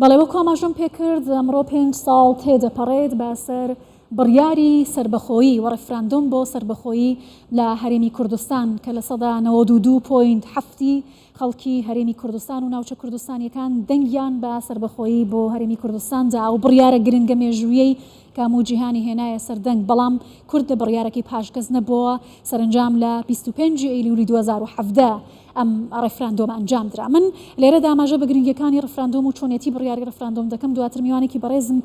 بەڵێ وەکو ئاماژەم پێکرد ئەمڕۆ پێنج ساڵ تێدەپەڕێت بەسەر بڕیاری سەربەخۆیی و ڕیفراندۆم بۆ سەربەخۆیی لە هەرێمی کوردستان کە 92.7 point ی خەڵکی هەرێمی کوردستان و ناوچە کوردستانیەکان دەنگیان بە سەربەخۆیی بۆ هەرێمی کوردستان دا ئەو بڕیارە گرنگە مێژوویەی کە هەموو جیهانی هێنایە سەر دەنگ بەڵام کورد لە بڕیارەکەی پاشگەز نەبۆوە سەرەنجام لە 25 ئەیلولی 2017 ئەم ڕێفراندۆمە ئەنجام درا. من لێرەدا ئاماژە بە گرنگیەکانی ڕێفراندۆم و چۆنیەتی بڕیاری ڕێفراندۆم دەکەم، دواتر میوانێکی بەڕێزم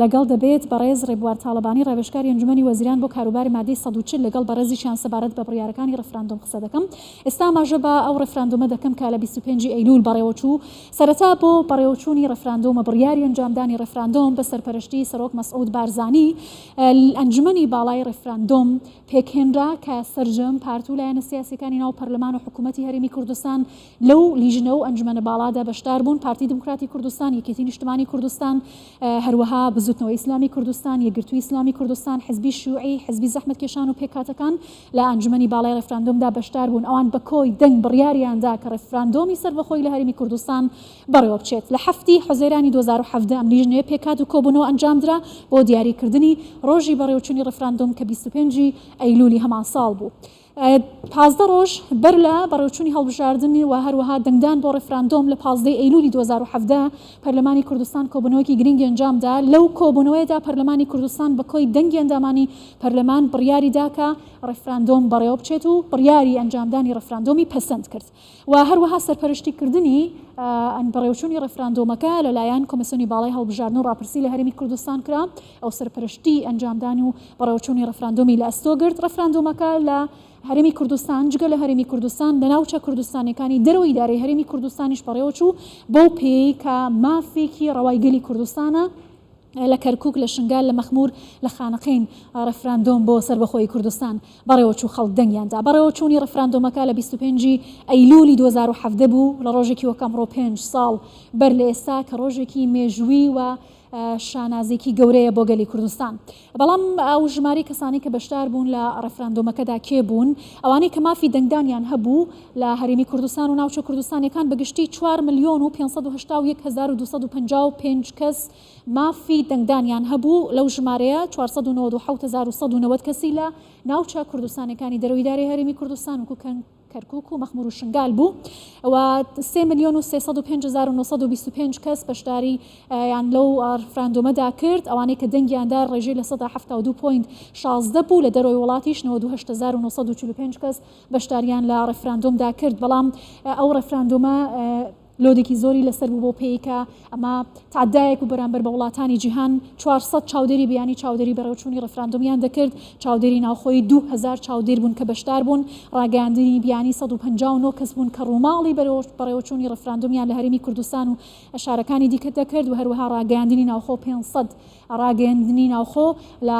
لەگەڵ دەبێت، بەڕێز ڕێبوار تاڵەبانی ڕاوێژکاری ئەنجومەنی وەزیران بۆ کاروباری مادەی 140 لەگەڵ بەڕێزیشیان سەبارەت بە بڕیارەکانی ڕێفراندۆم قسە دەکەم. ئێستا ئاماژە بە ئەو ڕێفراندۆمە دەکەم کە لە 25 ئەیلول بەڕێوەچوو. سەرەتا بۆ بەڕێوەچوونی ڕێفراندۆم و بڕیاری ئەنجامدانی ڕێفراندۆم بە سەرپەرشتی سەرۆک مەسعود بارزانی ئەنجومەنی باڵای ڕێفراندۆم پێکهێنرا کە سەرجەم پارت و لایەنە سیاسیەکانی ناو پەرلەمان و حکوومەتی هەرێمی کوردستان لەو لیژنە و ئەنجومەنە باڵادا بەشدار بوون، پارتی دیموکراتی کوردستان، یەکێتی نیشتمانی کوردستان، هەروەها بزوتنەوەی ئیسلامی کوردستان، یەکگرتووی ئیسلامی کوردستان، حزبی شیوعی، حزبی زەحمەتکێشان و پێکهاتەکان لە ئەنجومەنی باڵای ڕێفراندۆمدا بەشدار بوون. ئەوان بە کۆی دەنگ بڕیاریان دا کە ڕێفراندۆمی سەربەخۆی لە هەرێمی کوردستان بەڕێوەبچێت. لە حەفتی حوزەیرانی 2017 ئەم لیژنەیە پێکهات و کۆبوونەوە ئەنجامدرا بۆ دیاریکردنی ڕۆژی بەڕێوەچوونی ڕیفراندۆم کە 25 ی ئەیلولی هەمان ساڵ بوو. 15 ڕۆژ بەر لە بەڕێوەچوونی هەڵبژاردن و هەروەها دەنگدان بۆ ڕیفراندۆم لە 15 ی ئەیلولی 2017 پەرلەمانی کوردستان کۆبوونەوەیەکی گرنگی ئەنجامدا. لەو کۆبوونەوەیەدا پەرلەمانی کوردستان بە کۆی دەنگی ئەندامانی پەرلەمان بڕیاری دا کە ڕیفراندۆم بەڕێوەبچێت و بڕیاری ئەنجامدانی ڕیفراندۆمی پەسەند کرد. و هەروەها سەرپەرشتیکردنی بەڕێوەچوونی ڕێفراندۆمەکە لەلایەن کۆمیسیۆنی باڵای هەڵبژاردن و ڕاپرسی لە هەرێمی کوردستان کرا، ئەو سەرپەرشتی ئەنجامدان و بەڕێوەچوونی ڕێفراندۆمی لە ئەستۆ گرت. ڕێفراندۆمەکە لە هەرێمی کوردستان جگە لە هەرێمی کوردستان لە ناوچە کوردستانیەکانی دەرەوەی ئیدارەی هەرێمی کوردستانیش بەڕێوەچوو، بەو پێیەی کە مافێکی ڕەوای گەلی کوردستانە، لە کەرکوک، لە شنگال، لە مەخمور، لە خانەقین ڕێفراندۆم بۆ سەربەخۆیی کوردستان بەڕێوەچوو، خەڵک دەنگیان دا. بەڕێوەچوونی ڕێفراندۆمەکە لە 25 ی ئەیلولی 2017 بوو، لە ڕۆژێکی وەک ئەمڕۆ پێنج ساڵ بەر لە ئێستا کە ڕۆژێکی مێژووی و شانازیی گەورەیە بۆ گەلی کوردستان. بەڵام ئەو ژمارەی کەسانەی کە بەشدار بوون لە ڕێفراندۆمەکەدا کێ بوون؟ ئەوانەی کە مافی دەنگدانیان هەبوو لە هەرێمی کوردستان و ناوچە کوردستانیەکان بە گشتی چوار ملیۆن و 581 هەزار و 255 کەس مافی دەنگدانیان هەبوو، لەو ژمارەیە 497 هەزار و 190 کەسی لە ناوچە کوردستانیەکانی دەرەوەی ئیدارەی هەرێمی کوردستان وەکو کەرکوک و مەخمور و شنگال بوو و سێ ملیۆن و 305 هەزار و 925 کەس بەشداری یان لەو ڕفراندۆمەدا کرد ئەوانەی کە دەنگیان دا ڕێژەی لە سەدا 72 point 16 بوو لە دەرەوەی وڵاتیش 98 هەزار و 945 کەس بەشداریان لە ڕفراندۆمدا کرد بەڵام ئەو ڕفراندۆمە load ێکی زۆری لەسەر بوو بەو پێیەی کە ئەمە تەعدایەک بوو بەرامبەر بە وڵاتانی جیهان، 400 چاودێری بیانی چاودێری بەڕێوەچوونی ڕیفراندۆمیان دەکرد، چاودێری ناوخۆیی 2000 چاودێر بوون کە بەشدار بوون، ڕاگەیاندنی بیانی 159 کەس بوون کە ڕووماڵی بەڕێوەچوونی ڕیفراندۆمیان لە هەرێمی کوردستان و شارەکانی دیکە دەکرد و هەروەها ڕاگەیاندنی ناوخۆ 500 ڕاگەیەندنی ناوخۆ لە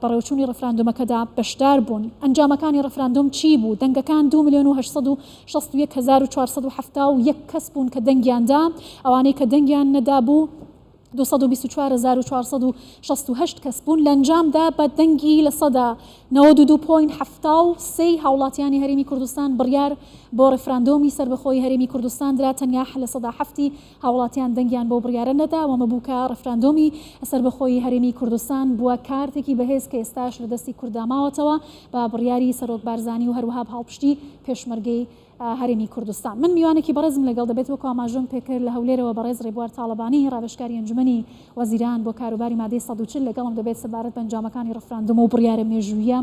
بەڕێوەچوونی ڕیفراندۆمەکەدا بەشدار بوون. ئەنجامەکانی ڕیفراندۆم چی بوو؟ دەنگەکان 2,861,471 کەس بوون کە دەنگیان دا، ئەوانەی کە دەنگیان نەدابوو 224,468 کەس بوون. لە ئەنجامدا بە دەنگی 92.73 point ی هاوڵاتیانی هەرێمی کوردستان بڕیار بۆ ڕیفراندۆمی سەربەخۆیی هەرێمی کوردستان درا، تەنیا 7% هاوڵاتیان دەنگیان بەو بڕیارە نەدا و ئەمە بوو کە ڕیفراندۆمی سەربەخۆیی هەرێمی کوردستان بووە کارتێکی بەهێز کە ئێستاش لە دەستی کورددا ماوەتەوە بە بڕیاری سەرۆک بارزانی و هەروەها بە هاوپشتی پێشمەرگەی هەرێمی کوردستان. من میوانێکی بەڕێزم لەگەڵ دەبێت وەکو ئاماژەم پێکرد لە هەولێرەوە بەڕێز ڕێبوار تاڵەبانی ڕاوێژکاری ئەنجومەنی وەزیران بۆ کاروباری مادەی 140 لەگەڵم دەبێت سەبارەت بە ئەنجامەکانی ڕیفراندۆم و بڕیارە مێژوویە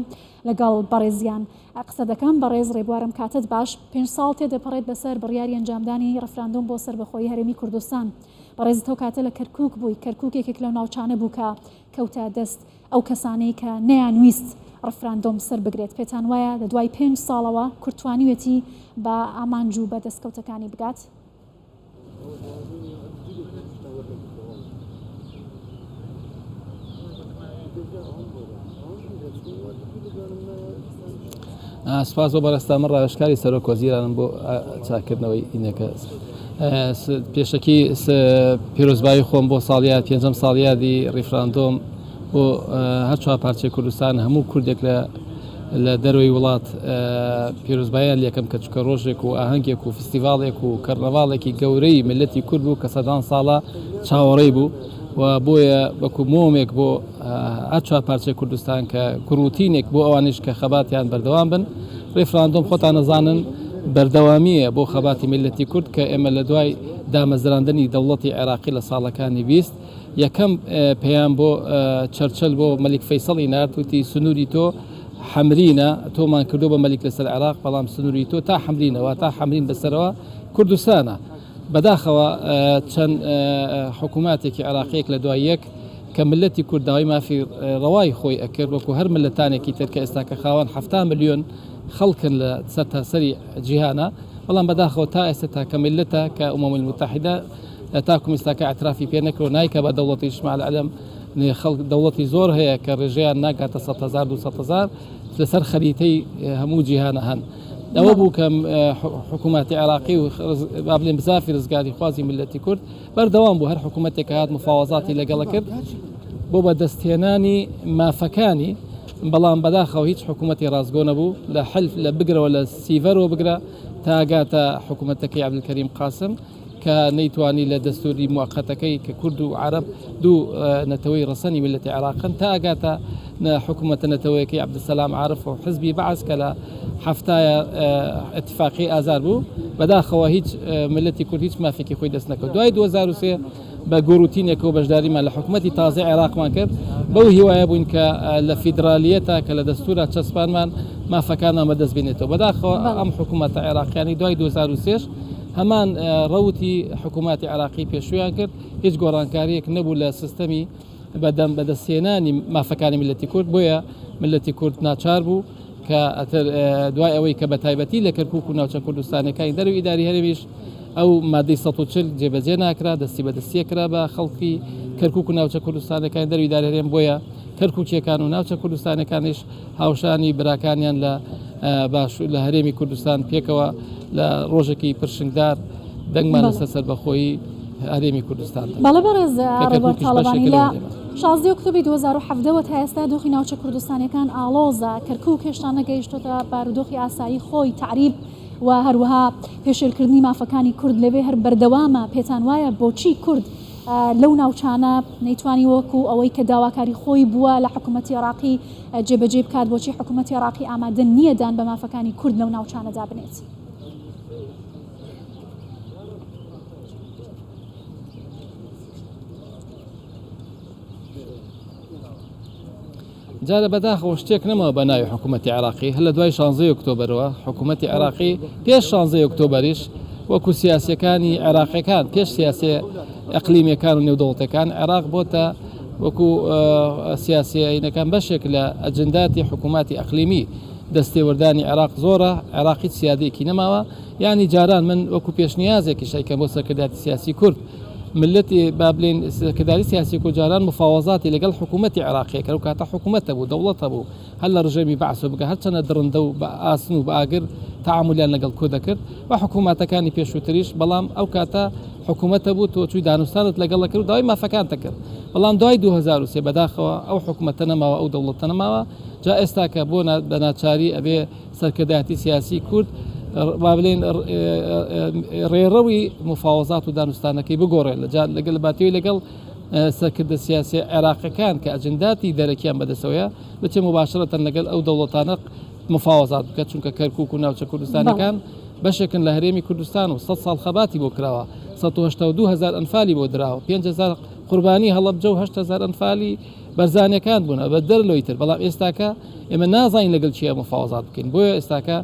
لەگەڵ بەڕێزیان قسە دەکەم. بەڕێز ڕێبوار ئەم کاتەت باش. پێنج ساڵ تێدەپەڕێت بەسەر بڕیاری ئەنجامدانی ڕیفراندۆم بۆ سەربەخۆیی هەرێمی کوردستان. بەڕێزت ئەو کاتە لە کەرکوک بووی، کەرکوک یەکێک لەو ناوچانە بوو کە کەوتە دەست ئەو کەسانەی کە نەیانویست ڕیفراندۆم سەربگرێت. پێتان وایە لە دوای پێنج ساڵەوە کورد توانیوێتی بە ئامانج و بە دەستکەوتەکانی بگات؟ سپاس بۆ بەڕێزتان من ڕاوێژکاری سەرۆک وەزیرانم بۆ چاکردنەوەی ئینەکە پێشەکی پیرۆزبایی خۆم بۆ ساڵیاد پێنجەم ساڵیادی ڕیفراندۆم بۆ هەر چوار پارچەی کوردستان هەموو کوردێک لە. لە دەرەوەی وڵات پیرۆزباییان لێکەم کە چکە ڕۆژێک و ئاهەنگێک و فستیڤاڵێک و کەرنەڤاڵێکی گەورەی ملەتی کورد بوو کە سەدان ساڵە چاوەڕێی بوو و بۆیە وەکو مۆمێک بۆ هەر چوار پارچەی کوردستان کە گوڕوتینێک بۆ ئەوانیش کە خەباتیان بەردەوام بن ڕیفراندۆم خۆتان نەزانن بەردەوامیە بۆ خەباتی میلەتی کورد کە ئێمە لە دوای دامەزراندنی دەوڵەتی عێراقی لە ساڵەکانی 20 یەکەم پەیام بۆ چەرچل بۆ مەلیک فەیسەڵی نارد وتی سنووری تۆ حەمرینە تۆمان کردو بە مەلیک لەسەر عێراق بەڵام سنووری تۆ تا حەمرینەوە تا حەمرین بەسەرەوە کوردستانە بەداخەوە چەند حکووماتێکی عێراقیەک لە دوای یەک کە ملەتی کورد داوای مافی ڕەوای خۆی ئەکرد وەکو هەر ملەتانێکی تر کە ئێستا کە خاوەن 70 ملیۆن خەڵکن لە سەرتاسەری جیهانە بەڵام بەداخەوە تا ئێستا تاکە ملەتە کە ئومەم المتحدە تاکو ئێستاکە ئیعترافی پێ نەکرد و نایکا بە دەوڵەتیش مع العلم خەڵک دەوڵەتی زۆر هەیە کە ڕێژەیان ناگاتە 100 هەزار 200 هەزار لەسەر خەریتەی هەموو جیهانە هەن. ئەوە بوو کە حکوومەتی عێراقی و با بڵێن بزافی ڕزگاری خوازی ملەتی کورد بەردەوام بوو هەر حکوومەتێک هات مفاوەزاتی لەگەڵە کرد بۆ بەدەستهێنانی مافەکانی بەڵام بەداخەوە هیچ حکوومەتی ڕاستگۆ نەبوو لە حلف لە بگرەوە لە سیڤەرەوە بگرە تاگاتە حکوومەتەکەی عەبدولکەریم قاسم کە نەیتوانی لە دەستوری موەقەتەکەی کە کورد و عەرەب دوو نەتەوەی ڕەسەنی میللەتی عێراقن تا ئەگاتە حکوومەتە نەتەوەیەکەی عەبدولسەلام عارف و حزبی بەعس کە لە حەفتایە ئیتفاقی ئازار بوو بەداخەوە هیچ میللەتی کورد هیچ مافێکی خۆی دەست نەکەوت دوای 2003 بە گۆروتینێکەوە بەشداریمان لە حکوومەتی تازەی عێراقمان کرد بەو هیوایە بووین کە لە فیدرالیەتە کە لە دەستورا چەسپانمان مافەکانمان بەدەست بێنێتەوە بەداخەوە ئەم حکوومەتە عێراقیانی دوای 2003 هەمان ڕەوتی حکووماتی عێراقی پێشوویان کرد، هیچ گۆڕانکارییەک نەبوو لە سیستەمی بەدەم بەدەستهێنانی مافەکانی میللەتی کورد، بۆیە میللەتی کورد ناچار بوو کە ئەتر دوای ئەوەی کە بەتایبەتی لە کەرکووک و ناوچە کوردستانیەکانی دەرەوەی ئیداری هەرێمیش ئەو مادەی 140 جێبەجێ ناکرا، دەستی بەدەستیە کرا بە خەڵکی کەرکووک و ناوچە کوردستانەکانی دەرەوەی ئیداری هەرێم، بۆیە کەرکووکیەکان و ناوچە کوردستانەکانیش هاوشانی براکانیان لە باشوور لە هەرێمی کوردستان پێکەوە لە ڕۆژێکی پرشنگدار دەنگمان لەسەر سەربەخۆیی هەرێمی کوردستان دا. بەڵێ بەڕێز کە ڕێبوار کەرکووکیش تاڵەبانی بەشێکە لە لەو هەرێمە. شازدەی ئۆکتۆبری 2017 وە تا ئێستا دۆخی ناوچە کوردستانیەکان ئاڵۆزە، کەرکووک هێشتا نەگەیشتۆتە بارودۆخی ئاسایی خۆی، تەعریب و هەروەها پێشێلکردنی مافەکانی کورد لەوێ هەر بەردەوامە، پێتان وایە بۆچی کورد لەو ناوچانە نەیتوانی وەکو ئەوەی کە داواکاری خۆی بووە لە حکوومەتی عێراقی جێبەجێ بکات، بۆچی حکوومەتی عێراقی ئامادە نییە دان بە مافەکانی کورد لەو ناوچانەدا بنێت؟ جارە بەداخەوە شتێک نەماوە بە ناوی حکوومەتی عێراقی هەر لە دوای شانزەی ئۆکتۆبەرەوە حکوومەتی عێراقی پێش شانزەی ئۆکتۆبەریش وەکو سیاسەکانی عێراقیەکان پێش سیاسێ ئەقلیمیەکان و نێودەوڵەتەکان عێراق بۆتە وەکو سیاسیینەکان بەشێک لە ئەجنداتی حکووماتی ئەقلیمی دەستێوەردانی عێراق زۆرە عێراق هیچ سیادێکی نەماوە یانی جاران من وەکو پێشنیازێکیش ئەیکەم بۆ سەرکردایەتی سیاسی کورد ملەتی با بلێن سەرکردایەتی سیاسی کورد جاران مفاوەزاتی لەگەڵ حکوومەتی عێراقیە کە ئەو کاتە حکوومەت هەبوو دەوڵەت هەبوو هەر لە ڕژێمی بەعس بگە هەرچەندە دڕندە و بە ئاسن و بە ئاگر تەعامولیان لەگەڵ کورد دەکرد و حکوومەتەکانی پێشووتریش بەڵام ئەو کاتە حکوومەت هەبوو تۆ چووی دانوستانت لەگەڵ دەکرد و داوای مافەکانت دەکرد بەڵام دوای 2003 بەداخەوە ئەو حکوومەتە نەماوە ئەو دەوڵەتە نەماوە جا ئێستا کە بۆ بە ناچاری ئەبێ سەرکردایەتی سیاسی کورد با بلێن ڕێڕەوی مفاوەزات و دانوستانەکەی بگۆڕێت لە جار لەگەڵ باتەوەی لەگەڵ سەرکردە سیاسی عێراقەکان کە ئەجنداتی دەرەکیان بەدەستەوەیە بچێ مباشرەتەن لەگەڵ ئەو دەوڵەتانە مفاوەزات بکات چونکە کەرکک و ناوچە کوردستانەکان بەشێکن لە هەرێمی کوردستان و 100 ساڵ خەباتی بۆ کراوە 1970 هزار ئەنفالی بۆ دراوە 5000 قوربانی هەڵەبجە و 8000 ئەنفالی بەرزانیەکان بوون بە دەر لۆی تر بەڵام ئێستاکە ئێمە نازانین لەگەڵ کێ مفاوەزات بکەین بۆیە ئێستاکە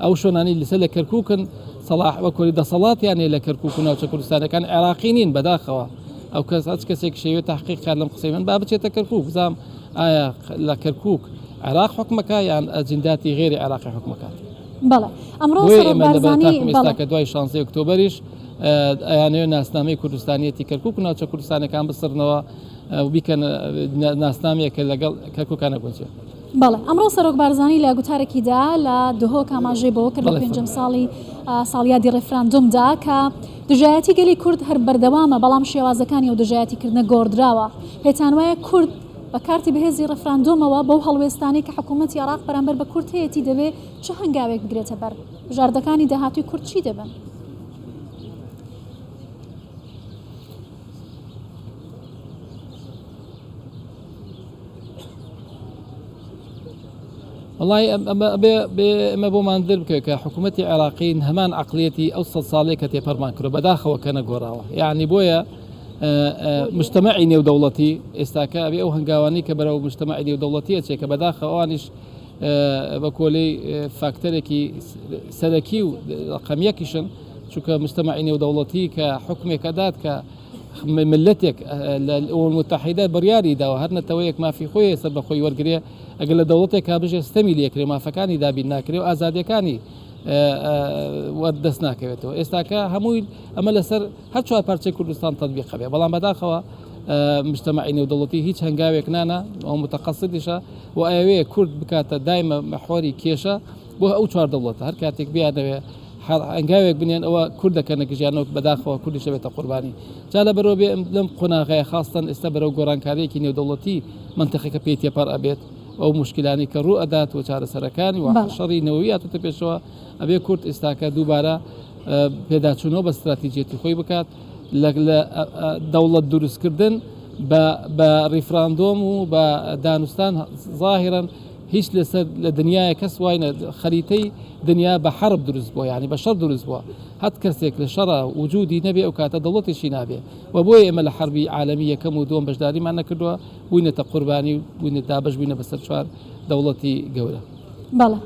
ئەو شوێنانەی لەسەر لە کەرکوکن سەڵاح وەکۆری دەسەڵاتیان هەیە لە کەرکوک و ناوچە کوردستانەکان عێراقی نین بەداخەوە ئەو کەس هەچ کەسێک شەوێت تحقیق کار لەم قسەی من با بچێتە کەرکوک بزانم ئایا لە کەرکوک عێراق حکومەکە یان ئەجنداتی غێری عێراقی حکومەکات بەڵێ ئەمڕۆ بۆیە سەرۆک ئێمە لەبەر بارزانی تاکم بەڵێ ئێستاکە دوای 16 ئۆکتۆبەریش ئەیانەوێت ناسنامەی کوردستانیەتی کەرکوک و ناوچە کوردستانەکان بسڕنەوە و بیکەنە ناسنامەیەک کە لەگەڵ کەرکوکا نەگونجێ. بەڵێ، ئەمڕۆ سەرۆک بارزانی لە گوتارێکیدا لە دهۆک ئاماژەی بەوە کرد لە بەڵێ پێنجەم فەرموو. ساڵی ساڵیادی ڕێفراندۆمدا کە دژایەتی گەلی کورد هەر بەردەوامە، بەڵام شێوازەکانی ئەو دژایەتیکردنە گۆڕدراوە. پێتانوایە کورد بە کارتی بەهێزی ڕێفراندۆمەوە بەو هەڵوێستانەی کە حکوومەتی عێراق بەرامبەر بە کورد هەیەتی دەبێ چ هەنگاوێک بگرێتە بەر؟ بژاردەکانی داهاتووی کورد چی دەبن؟ وڵی ئەمە ئەمە بۆمان دربکە کە حکوومەتتی عێراقی هەمان عقلیەتی ئەو سە ساڵێک کە تێپەرمان کرد بەداخەوە کە نەگۆڕاوە یعنی بۆیە مجتمعی نێودەوڵەتی ئێستاکە ئەبێ ئەو هەنگاوانەی کە بەرەو مجتمعی نێودەوڵەتی ئەچێ کە بەداخەوە ئەوانیش بە کۆلەی فاکتەرێکی سەرەکی و ڕقەمیەکیشن چونکە مجتمعی نێودەوڵەتی کە حکومێک ئەدات کە ملتێک لە ئەوم متحیدە بڕیاری داوە هەر نەتەوەیەک مافی خۆی سەر بە خۆی وەرگێ ئەگەر لە دەوڵەتێک بژێ ستەمی لێکرێ مافەکانی دابین ناکرێ و ئازادیەکانی دەست ناکەوێتەوە ئێستاکە هەمووی ئەمە لەسەر هەر چوار پارچەی کوردستان تەتبیق هەبێ بەڵام بەداخەوە مجتەمەعی نێودەوڵەتی هیچ هەنگاوێک نانا ئەو متەقەسدیشە و ئەیەوێ کورد بکاتە دایمە مەحوەری کێشە بۆ ئەو چوار دەوڵەتە هەر کاتێک بیانەوێ هەنگاوێک بنێن ئەوە کورد دەکەنە گژیانەوە بەداخەوە کوردیش دەبێتە قوربانی جا لە بەرەوە بێ لەم قۆناغەیە خاستەن ئێستا بەرەو گۆڕانکاریەکی نێودەوڵەتی منتەقەکە پێی تێپەڕ ئەبێت ئەو مشکلانی کە ڕوو ئەدات و چارەسەرەکانی و شەڕی نەوەوی هاتوتە پێشەوە ئەبێ کورد ئێستاکە دووبارە پێداچوونەوە بە ستراتیجیەتی خۆی بکات لە دەوڵەت دروستکردن بە ڕیفراندۆم و بە دانوستان ظاهرا هیچ لەسەر لە دنیاە کەس واینە خەریتەی دنیا بە حرب دروست بووە یعنی بە شەڕ دروست بووە هەت کەسێک لە شەڕە وجودی نەبێ ئەو کاتە دەوڵەتێکی نابێ و بۆیە ئێمە لە حربی عالەمی یەکەم و دووەم بەشداریمان نەکردووە بووینەتە قوربانی و بووینە دابەش بووینە بەسەر چوار دەوڵەتی گەورە. بەڵێ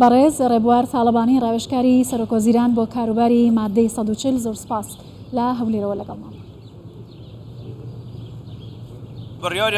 بەڕێز ڕێبوار تاڵەبانی ڕاوێژکاری سەرۆکوەزیران بۆ کاروباری ماددەی 140 زۆر سوپاس لە هەولێرەوە لەگەڵمان. بڕیاری.